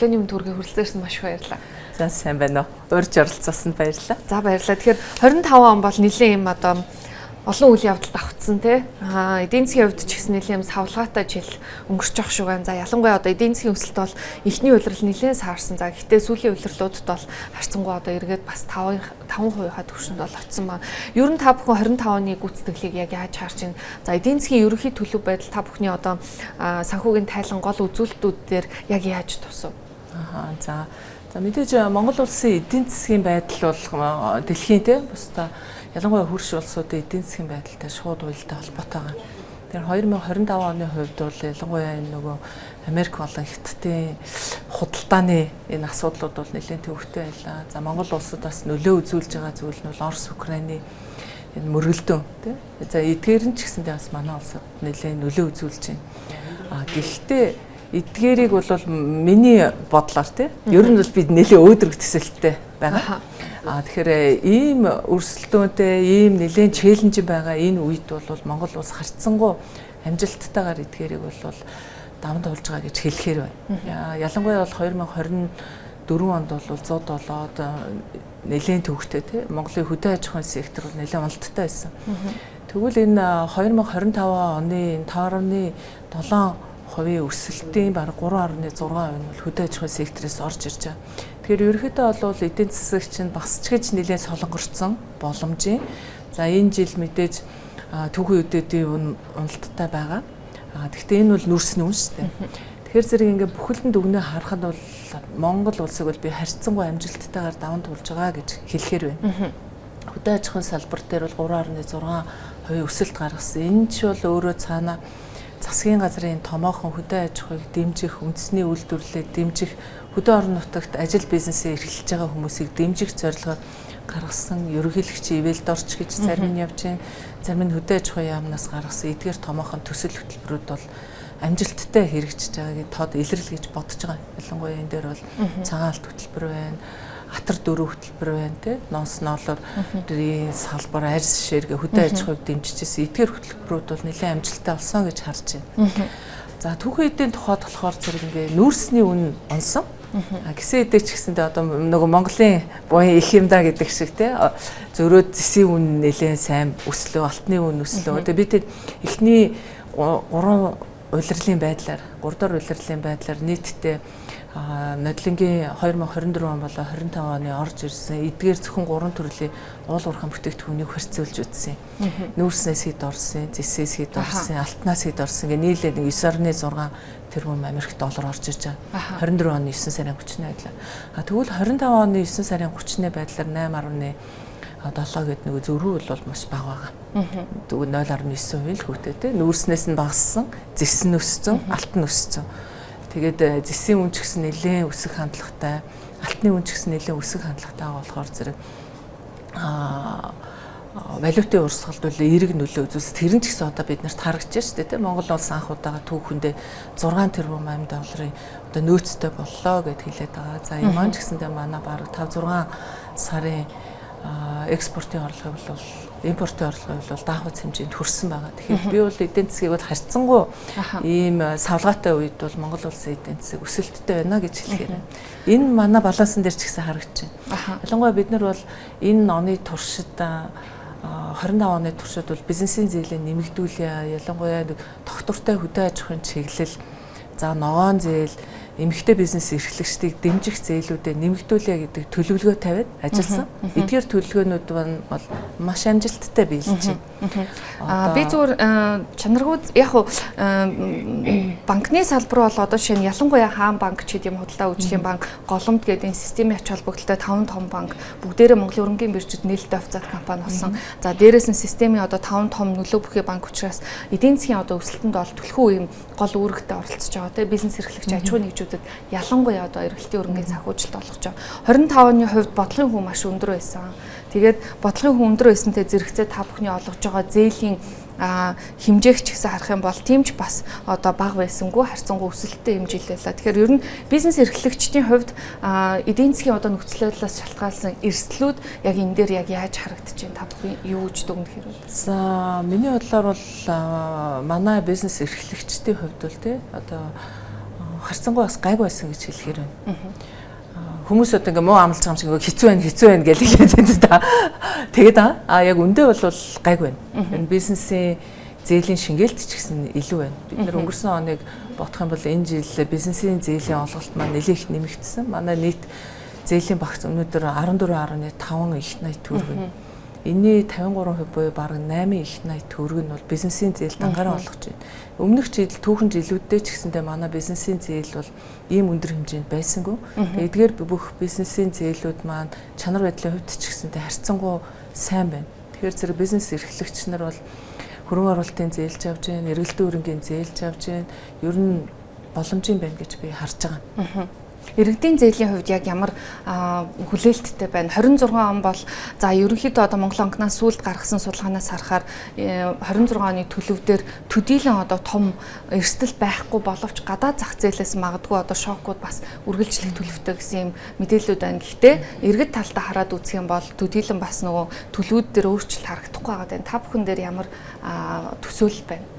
Өглөөний мэнд хүргэе, хүрэлцээрсэн маш их баярлалаа. За, сайн байна уу? Урьж оролцуулсанд баярлалаа. За, баярлалаа. Тэгэхээр 25 он бол нэлээд юм одоо олон үйл явдал давхцсан, тий. Эдийн засгийн хувьд ч гэсэн нэлээд юм савлгаатай жил өнгөрч явах шиг байна. За, ялангуяа одоо эдийн засгийн өсөлт бол эхний улирал нэлээд саарсан. За, гэхдээ сүүлийн улирлуудад бол харьцангуй одоо эргээд бас 5% түвшинд бол очсон ба. Ер нь та бүхэн 25 оны гүйцэтгэлийг яг яаж харж байна? За, эдийн засгийн ерөнхий төлөв байдал та бүхний одоо санхүүгийн тайлан гол үзүүлэлтүүд дээр яг яаж тусав? За, мэдээж Монгол улсын эдийн засгийн байдал бол дэлхийн те бусдаа, ялангуяа хөрш улсуудын эдийн засгийн байдалтай шууд уялдаа холбоотой байгаа. Тэгэхээр 2025 оны хувьд бол ялангуяа энэ нөгөө Америк болон Хятадын худалдааны энэ асуудлууд бол нэлээд төвөгтэй байлаа. За, Монгол улсад бас нөлөө үзүүлж байгаа зүйл нь бол Орос Украины энэ мөргөлдөн тий. За, эдгээр нь ч гэсэндээ бас манай улсад нэлээд нөлөө үзүүлж байна. А гэхдээ эдгээрийг бол миний бодлоор тий, ер нь бол би нэлээд өөдрөг төсөөлттэй байгаа. А тэгэхээр ийм өрсөлдөөнтэй, ийм нэлээд challenge байгаа энэ үед бол Монгол улс харьцангуй амжилттайгаар эдгээрийг бол даван туулж байгаа гэж хэлэхээр байна. Ялангуяа бол 2024 онд бол зуд болоод нэлээд төвөгтэй тий, Монголын хөдөө аж ахуйн сектор бол нэлээд уналттай байсан. Тэгвэл энэ 2025 оны энэ 5.7% өсөлтийн бараг 3.6% нь бол хөдөө аж ахуйн секторээс орж ирж байгаа. Тэгэхээр ерөнхийдөө бол эдийн засаг чинь бас ч гэж нэлээд солонгорцсон боломжийн. За, энэ жил мэдээж түүхэн үдээдийн уналттай байгаа. Гэхдээ энэ бол нүүрсний үн шүү дээ. Тэгэхээр зэрэг ингээ бүхэлдэн дүгнээ харахад бол Монгол улсыг бол би харьцангуй амжилттайгаар даван туулж байгаа гэж хэлэхээр байна. Хөдөө аж ахуйн салбар дээр бол 3.6% өсөлт гаргасан. Энэ ч бол өөрөө цаана засгийн газрын томоохон хөдөө аж ахуйг дэмжих, үндэсний үйлдвэрлэлээ дэмжих, хөдөө орон нутагт ажил бизнесээ эрхэлж байгаа хүмүүсийг дэмжих зорилгоор гаргасан ерөнхийлөгчийн ивэл дорч гэж зарим нь явж байна. Зарим нь хөдөө аж ахуйн яамнаас гаргасан эдгээр томоохон төсөл хөтөлбөрүүд бол амжилттай хэрэгжиж байгааг тод илрэл гэж бодож байгаа. Ялангуяа энэ дээр бол цагаан алт хөтөлбөр байна, атар дөрөв хөтөлбөр байна те, ноос ноолоор салбар, арьс ширгэ хөдөө аж ахуйг дэмжижсэн эдгээр хөтөлбөрүүд бол нэлээд амжилттай болсон гэж харж байна. За, түүхэн эдийн тухайд болохоор зэрэг ингээ нүүрсний үн унсан. Гисэн эдээ ч гэсэндээ одоо нөгөө Монголын буян их юм да гэдэг шиг те, зөрөөд зэсийн үн нэлээд сайн өслөө, алтны үн өслөө. Тэгээ би тэр эхний гурван улирлын байдлаар, 3 дахь улирлын байдлаар нийтдээ нодлонгийн 2024 он болоо 25 оны орж ирсэн эдгээр зөвхөн гурван төрлийн уул уурхайн бүтээгдэхүүнийг харьцуулж үзсэн. Нүүрснээс хэд орсон, зэсээс хэд орсон, алтнаас хэд орсон гэх нийлээд 9.6 тэрбум Америк доллар орж ирж байгаа. 24 оны 9 сарын 30-ны байдлаар. А тэгвэл 25 оны 9 сарын 30-ны байдлаар 8.7 гэдэг нөгөө зөрүү бол маш бага байгаа. Тэгвэл 0.9% л хүүтэй те. Нүүрснээс нь багассан, зэс нь өссөн, алт нь өссөн. Тэгээд зэсийн үн ч гэсэн нэлээд өсөх хандлагатай, алтны үн ч гэсэн нэлээд өсөх хандлагатай болохоор зэрэг валютын урсгалд бол эерэг нөлөө үзүүлсэн. Тэр нь ч гэсэн одоо бид нарт харагдаж шүү дээ, тийм. Монгол улс анх удаага түүхэндээ 6 тэрбум ам долларын одоо нөөцтэй боллоо гэд хэлээд байгаа. За, энэ маань ч гэсэндээ манай бараг 5 6 сарын экспортын орлогыг бол, импортын орлогыг бол даахуйц хэмжээнд хүрсэн байгаа. Тэгэхээр би бол эдийн засгийг бол харьцангуй ийм савлгаатай үед бол Монгол улсын эдийн засаг өсөлттэй байна гэж хэлэхээр байна. Энэ манай балансан дээр ч гэсэн харагдаж байна. Ялангуяа бид нар бол энэ оны туршид, 25 оны туршид бол бизнесийн зээлээ нэмэгдүүлээ. Ялангуяа нэг тогтвортой хөдөө аж ахуйн чиглэл, за ногоон зээл, эмэгтэй бизнес эрхлэгчдийг дэмжих зээлүүдэд нэмэгдүүлье гэдэг төлөвлөгөө тавиад ажилласан. Эдгээр төлөвлөгөөнүүд бол маш амжилттай биелж байна. Би зүгээр чанаргүй яг уу банкны салбар бол одоо жишээ нь ялангуяа хаан банк ч гэдэг юм, худалдаа үйлчлийн банк, Голомт гэдэг энэ системийн ач холбогдолтой таван том банк бүгдээрээ Монголын хөрөнгийн биржид нээлттэй офицат компани болсон. За, дээрээс нь системийн одоо таван том нөлөө бүхий банк учраас эдийн засгийн одоо өсөлтөнд бол түлхүү юм гол үүрэгтэй оролцож байгаа тийм, бизнес эрхлэгч, аж ахуйн нэгжүүдэд ялангуяа одоо эргэлтийн хөрөнгийн санхүүжилт олгож байгаа. 25 оны хувьд бодлогын хүн маш өндөр байсан. Тэгээд бодлогын хүн өндөр байсантай зэрэгцээ та бүхний олгож байгаа зээлийн хэмжээх ч гэсэн харах юм бол тийм ч бас одоо бага байсангүй, харьцангуй өсөлттэй юм жил байлаа. Тэгэхээр ер нь бизнес эрхлэгчдийн хувьд эдийн засгийн одоо нөхцөл байдлаас шалтгаалсан эрсдлүүд яг энэ дээр яг яаж харагдаж байна? Та бүхэн юу гэж дүгнэх хэрэг вэ? За, миний бодлоор бол манай бизнес эрхлэгчдийн хувьд бол тий одоо Харьцангуй бас гайгүй байсан гэж хэлэхээр байна. Хүмүүс одоо ингээ муу амлаж байгаа юм шиг хэцүү байна, хэцүү байна гэж хэлээд байна та. Тэгээд яг үндэ бол гайгүй байна. Энэ бизнесийн зээлийн шингээлт ч гэсэн илүү байна. Бид нэр өнгөрсөн оныг бодох юм бол энэ жил бизнесийн зээлийн олголт маань нэлээх их нэмэгдсэн. Манай нийт зээлийн багц өнөөдөр 14.5 их 80 төгрөг байна. Энийн 53% буюу бараг 8 их 80 төгрөг нь бол бизнесийн зээл дангаараа олгож байна. Өмнөх жил түүхэн жилүүдэд ч гэсэндээ манай бизнесийн зээл бол ийм өндөр хэмжээнд байсангүй. Тэгээд эдгээр бүх бизнесийн зээлүүд маань чанар байдлын хувьд ч гэсэндээ харьцангуй сайн байна. Тэгэхээр зэрэг бизнес эрхлэгч нар бол хөрөнгө оруулалтын зээлж авч байна, эргэлтийн хөрөнгийн зээлж авч байна. Ер нь боломжийн байна гэж би харж байгаа. Иргэдийн зээлийн хувьд яг ямар хүлээлттэй байна? 26 он бол за ерөнхийдөө одоо Монгол банкнаас сүүлд гаргасан судалгаанаас харахаар 26 оны төлөв дээр төдийлөн одоо том эрсдэл байхгүй боловч гадаад зах зээлээс магадгүй одоо шокууд бас үргэлжлэх төлөвтэй гэсэн юм мэдээлэлүүд байна. Гэхдээ иргэд талдаа хараад үзэх юм бол төдийлөн бас нөгөө төлөвүүд дээр өөрчлөлт харагдахгүй байгаа даа. Та бүхэн дээр ямар төсөөлөл байна?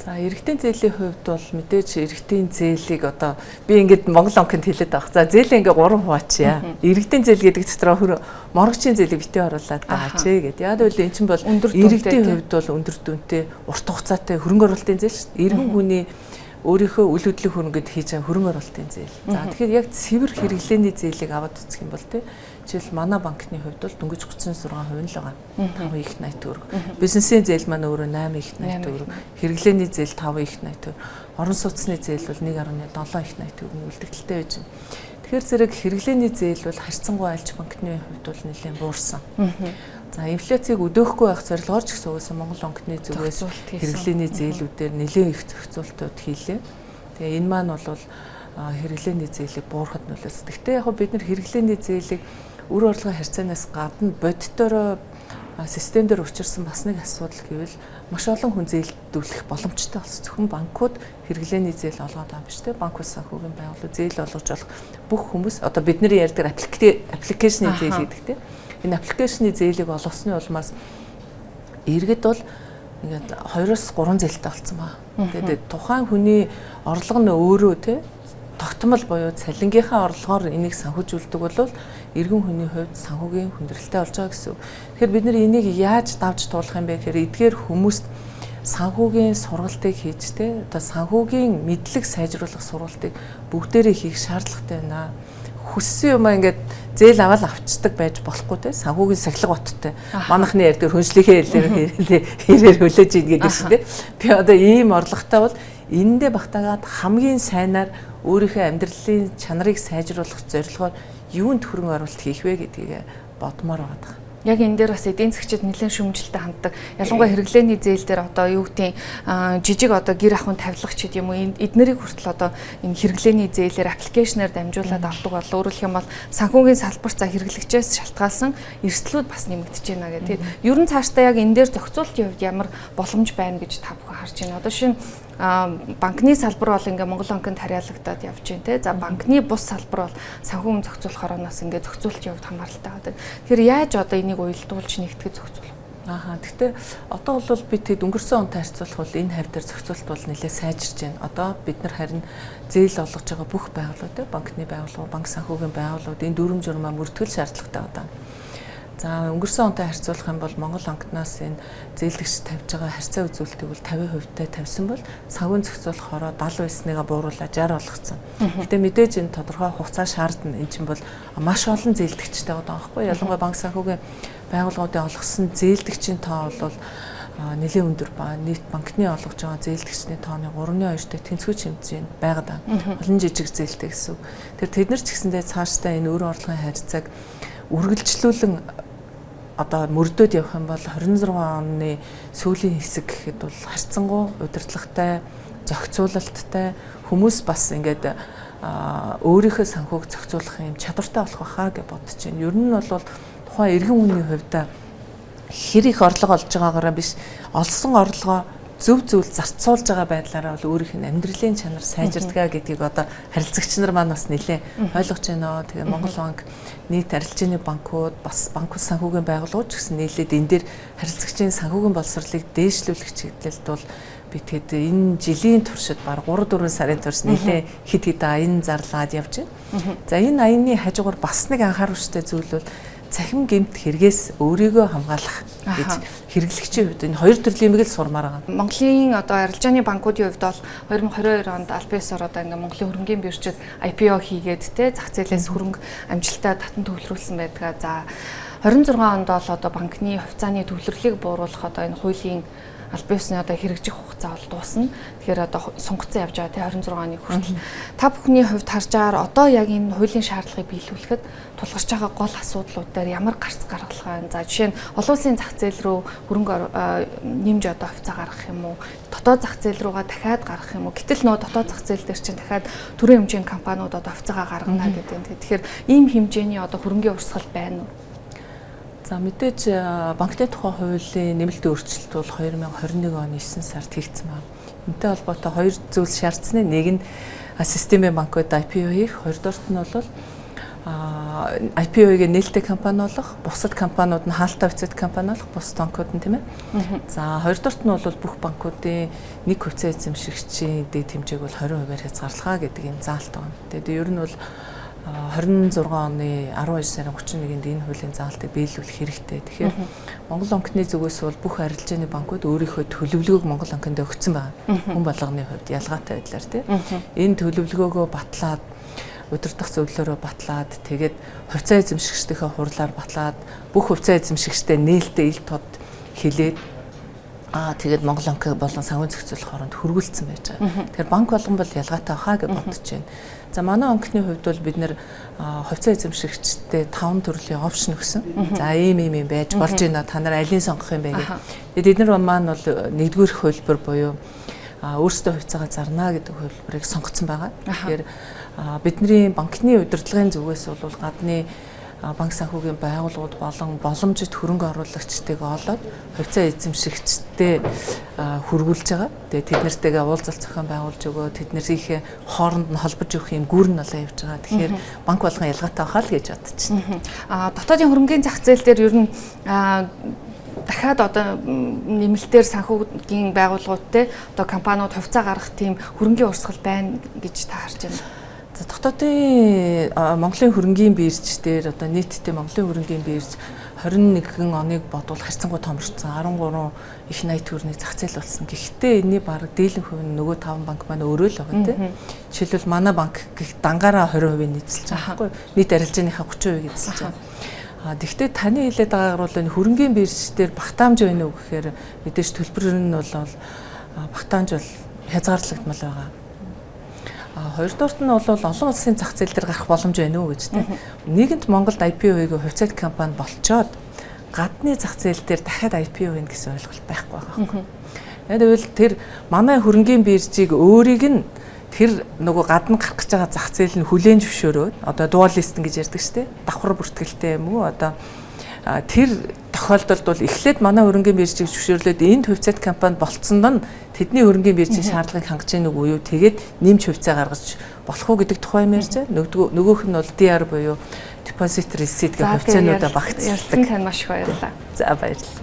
За, иргэдийн зээлийн хувьд бол мэдээж иргэдийн зээлийг одоо би ингээд Монгол банкнд хэлээд байгаа. За, зээлээ ингээд 3 хуваачъя. Иргэдийн зээл гэдэг дотроо хөр моргочийн зээлийг битээ оруулаад байгаа ч гэдэг. Яг л эн чинь бол иргэдийн хувьд бол өндөр дүнтэй, урт хугацаатай хөрөнгө оруулалтын зээл шүү дээ. Иргэн хүний өөрийнхөө үл хөдлөх хөрөнгөнд хийж байгаа хөрөнгө оруулалтын зээл. За, тэгэхээр яг цэвэр хэрэглээний зээлийг аваад үзэх юм бол тий жишээл манай банкны хувьд бол дөнгөж 36% нь л байгаа. 5 их 80 төгрөг. Бизнесийн зээл маань өөрөө 8 их 80 төгрөг. Хэрэглээний зээл 5 их 80 төгрөг. Орон сууцны зээл бол 1.7 их 80 төгрөг үлдэгдэлтэй байж байна. Тэгэхээр зэрэг хэрэглээний зээл бол харьцангуй альч банкны хувьд бол нэлээд буурсан. За, инфляцийг өдөөхгүй байх зорилгоор ч гэсэн угаасаа Монгол банкны зүгээс хэрэглээний зээлүүдээр нэлээд их зохицуултууд хийлээ. Тэгээ энэ маань бол хэрэглээний зээлийг буурахад нөлөөлсөн. Гэхдээ яг бид нар хэрэглээний зээлийг үр орлогын харьцаанаас гадна бодитоороо систем дээр учирсан бас нэг асуудал гэвэл маш олон хүн зээлдүүлэх боломжтой болсон. Зөвхөн банкуд хэрэглээний зээл олгоод байгаа биш те. Банк ус санхүүгийн байгууллага зээл олгож болох бүх хүмүүс одоо бидний ярьдаг application ы зээл гэдэг те. Энэ application ы зээлийг олгосны улмаас иргэд бол ингээд 2-оос 3 зээлтэй болсон ба. Тэгээд тухайн хүний орлого нь өөрөө те тогтмол буюу цалингийнхаа орлогоор энийг санхүүжүүлдэг бол иргэн хүний хувьд санхүүгийн хүндрэлтэй болж байгаа гэсэн үг. Тэгэхээр бид нар энийг яаж давж туулах юм бэ гэхээр эдгээр хүмүүст санхүүгийн сургалтыг хийж те одоо санхүүгийн мэдлэг сайжруулах сургалтыг бүгдээрээ хийх шаардлагатай байна. Хүссэн юмаа ингээд зээл аваад авчдаг байж болохгүй те, санхүүгийн сахилга баттай. Манайхны ярьдаг хөншлийнхээ хэлээр хэрээр хөлөөж ийн гэдэг шиг те. Би одоо ийм орлоготой бол энэндээ багтаагаад хамгийн сайнаар өөрийнхөө амьдралын чанарыг сайжруулах зорилгоор юунд хөрөнгө оруулалт хийх вэ гэдгийг бодмоор байгаа. Яг энэ дээр бас эдийн засгчид нэлээд шүүмжлэлтэй ханддаг. Ялангуяа хэрэглээний зээл дээр одоо юу гэдгийг жижиг одоо гэр ахуйн тавилга ч гэдэг юм уу, эднэрийг хүртэл одоо энэ хэрэглээний зээлээр application аар дамжуулаад авдаг бол өөрөлдөх юм бол санхүүгийн салбар за хэрэглэгчээс шалтгаалсан эрсдлүүд бас нэмэгдэж байна гэх. Тэгээд ер нь цаашдаа яг энэ дээр зохицуултын хувьд ямар боломж байна гэж та бүхэн харж байна? Одоо шинэ банкны салбар бол ингээ Монгол банкнд харьяалагдаад явж байна те. За, банкны бус салбар бол санхүүгийн зохицуулах хорооноос ингээ зохицуултын хувьд хамааралтай байгаа. Тэгэхээр яаж одоо энийг уялдуулж нэгтгэж зохицуулах? Ааха. Гэхдээ одоо бол би тэгэд өнгөрсөн онтой харьцуулах бол энэ хавь дээр зохицуулалт бол нэлээд сайжирч байна. Одоо бид нар харин зээл олгож байгаа бүх байгууллагууд, банкны байгууллага, банк санхүүгийн байгууллагууд энэ дүрм журмаа мөрдгөл шаардлагатай байна. За, өнгөрсөн онтой харьцуулах юм бол Монгол банкнаас энэ зээлдэгч тавьж байгаа харьцаа үзүүлэлтийг бол 50% тавьсан бол санхүүгийн зохицуулах хороо 70 байсныгаа бууруулаад 60 болгоцсон. Гэтэ мэдээж энэ тодорхой хугацаа шаардна. Энэ чинь бол маш олон зээлдэгчтэй байгаа байхгүй. Ялангуяа банк санхүүгийн байгууллагуудын олгосон зээлдэгчийн тоо бол нэлээд өндөр ба нийт банкны олгож байгаа зээлдэгчний тооны 3.2-тэй тэнцвүүч хэмжээнд байгаад байгаа. Олон жижиг зээлтэй гэсэн үг. Тэр тэд нар ч гэсэндээ цаашдаа энэ өөр орлогын харьцааг үргэлжлүүлэн одоо мөрдөөд явах юм бол 26 оны сүүлийн хэсэг гэхэд бол харьцангуй удирдлагатай, зохицуулалттай хүмүүс бас ингээд өөрийнхөө санхүүг зохицуулах юм чадвартай болох байхаа гэж бодож байна. Ер нь бол тухайн иргэн хүний хувьд хэр их орлого олж байгаагаараа биш, олсон орлогоо зөв зүйл зарцуулж байгаа байдлаараа бол өөрийнх нь амьдралын чанар сайжирдгаа гэдгийг одоо харилцагч нар маань бас нэлээд ойлгож байна. Тэгээ Монгол банк, нийт арилжааны банкуд, бас банк санхүүгийн байгууллагууд ч гэсэн нийлээд энэ дээр харилцагчийн санхүүгийн боловсролыг дээшлүүлэх чиглэлд бол Би тэгэд энэ жилийн туршид баг 3-4 сарын турш нэлээ хэд хэд аян зарлаад явж байна. За, энэ аяны хажуугаар бас нэг анхааруулжтай зүйл бол цахим гэмт хэрэгээс өөрийгөө хамгаалах гэж хэрэглэгчийн хувьд энэ хоёр төрлийн юмыг л сурмаар байгаа. Монголын одоо арилжааны банкуудын хувьд бол 2022 онд албан ёсоор одоо ингээ Монголын хөрөнгийн биржид IPO хийгээд, те, зах зээлээс хөрөнгө амжилттай татан төвлөрүүлсэн байдаг. За, 26 онд бол одоо банкны хувьцааны төвлөрлийг бууруулах одоо энэ хуулийн албан ёсны одоо хэрэгжих хугацаа бол дуусна. Тэгэхээр одоо сунгацсан явж байгаа, тий, 26 оны хүртэл. Та бүхний хувьд харж байгаагаар одоо яг энэ хуулийн шаардлагыг биелүүлэхэд тулгарч байгаа гол асуудлууд дээр ямар гарц гаргалгаа байна? За, жишээ нь олон улсын зах зээл рүү хөрөнгө нэмж одоо хувьцаа гаргах юм уу? Дотоод зах зээл рүүгээ дахиад гаргах юм уу? Гэтэл нөө дотоод зах зээл дээр чинь дахиад төрийн хэмжээний компаниуд одоо хувьцаагаа гаргана гэдэг. Тэгэхээр ийм хэмжээний одоо хөрөнгийн урсгал байна уу? За, мэдээж банкны тухай хуулийн нэмэлт өөрчлөлт бол 2021 оны 9 сард хийгдсэн байна. Энэтэй холбоотой хоёр зүйл шаардсаны нэг нь системийн банкуд IPO хийх, хоёрдугаарт нь бол IPO-ыг нээлттэй компани болох, бусад компаниуд нь хаалттай хувьцаатай компани болох, бусад банкуд нь, тийм ээ. За, хоёрдугаарт нь бол бүх банкуудын нэг хувьцаа эзэмшигчийн дэд хэмжээг бол 20%-аар хязгаарлахаа гэдэг юм заалт байна. Тэгээд ер нь бол 26 оны 12 сарын 31-нд энэ хуулийн заалтыг биелүүлэх хэрэгтэй. Тэгэхээр Монгол банкны зүгээс бол бүх арилжааны банкуд өөрийнхөө төлөвлөгөөг Монгол банкнд өгсөн байна. Хүн болгоны хувьд ялгаатай байдлаар, тийм. Энэ төлөвлөгөөгөө батлаад, удирдах зөвлөлөөрөө батлаад, тэгээд хувьцаа эзэмшигчдийнхээ хурлаар батлаад, бүх хувьцаа эзэмшигчтэй нээлттэй ил тод хэлээд, тэгээд Монгол банк болон санхүү зохицуулах хооронд хөргүүлсэн байж байгаа. Тэгэхээр банк болгон бол ялгаатай хаа гэж бодож байна. За, манай банкны хувьд бол бид нэр хувьцаа эзэмшигчтэй таван төрлийн option өгсөн. За, ийм ийм ийм байж болж байна. Та нар алийг сонгох юм бэ гэх. Тэгээд эдгээр маань бол нэгдүгээр хувилбар буюу өөрсдөө хувьцаагаа зарнаа гэдэг хувилбарыг сонгоцсон байгаа. Тэгэхээр бидний банкны удирдлагын зүгээс бол гадны банк санхүүгийн байгууллагууд болон боломжит хөрөнгө оруулагчдыг олоод хувьцаа эзэмшигчтэй хөргүүлж байгаа. Тэгээд тэд нартэйгээ уулзалт зохион байгуулж өгөө, тэднэрийнхээ хооронд нь холбож өгөх юм гүр нь болоо явж байгаа. Тэгэхээр банк болгон ялгаатай байхаа л гэж бодож байна. Дотоодын хөрөнгийн зах зээл дээр ер нь дахиад одоо нэмэлтээр санхүүгийн байгууллагуудтай одоо компаниуд хувьцаа гаргах тийм хөрөнгийн урсгал байна гэж та харж байна? За, дотоодын Монголын хөрөнгийн бирж дээр одоо нийтдээ Монголын хөрөнгийн бирж 21 оныг бодвол харьцангуй томорцсон, 13 их 80 төгрөний зах зээл болсон. Гэхдээ энэний бараг дийлэн хувь нь нөгөө таван банк маань өөрөө л байгаа, тийм. Жишээлбэл, манай банк гэх дангаараа 20% эзэлж байгаа байхгүй. Нийт арилжааныхаа 30% эзэлж байгаа. Тэгвэл таны хэлээд байгаагаар бол энэ хөрөнгийн бирж дээр багтаамж байна уу гэхээр мэдээж төлбөр нь бол багтаамж бол хязгаарлагдмал байгаа. Хоёрдугаарт нь бол олон улсын зах зээл дээр гарах боломж байна уу гэж, тийм. Нийгэмд Монголд IPO хийгээ хувьцаат компани болчоод гадны зах зээл дээр дахиад IPO хийнэ гэсэн ойлголт байхгүй байгаа байхгүй. Яг тэгвэл тэр манай хөрөнгийн биржийг өөрийг нь тэр нөгөө гадна гарах гэж байгаа зах зээл нь хүлээн зөвшөөрөөд, одоо dual listing гэж ярьдаг шүү дээ. Давхар бүртгэлтэй юм уу, одоо тэр тохиолдолд бол эхлээд манай хөрөнгийн биржийг зөвшөөрлөөд энд хувьцаат компани болцсонд нь тэдний хөрөнгийн биржийн шаардлагыг хангаж гин үгүй юу, тэгээд нэмж хувьцаа гаргаж болох уу гэдэг тухай юм ярьж байгаа. Нөгөөх нь бол DR буюу deposit receipt гэх хувьцаануудаа багцлдаг. Тань маш их баярлалаа. За, баярлалаа.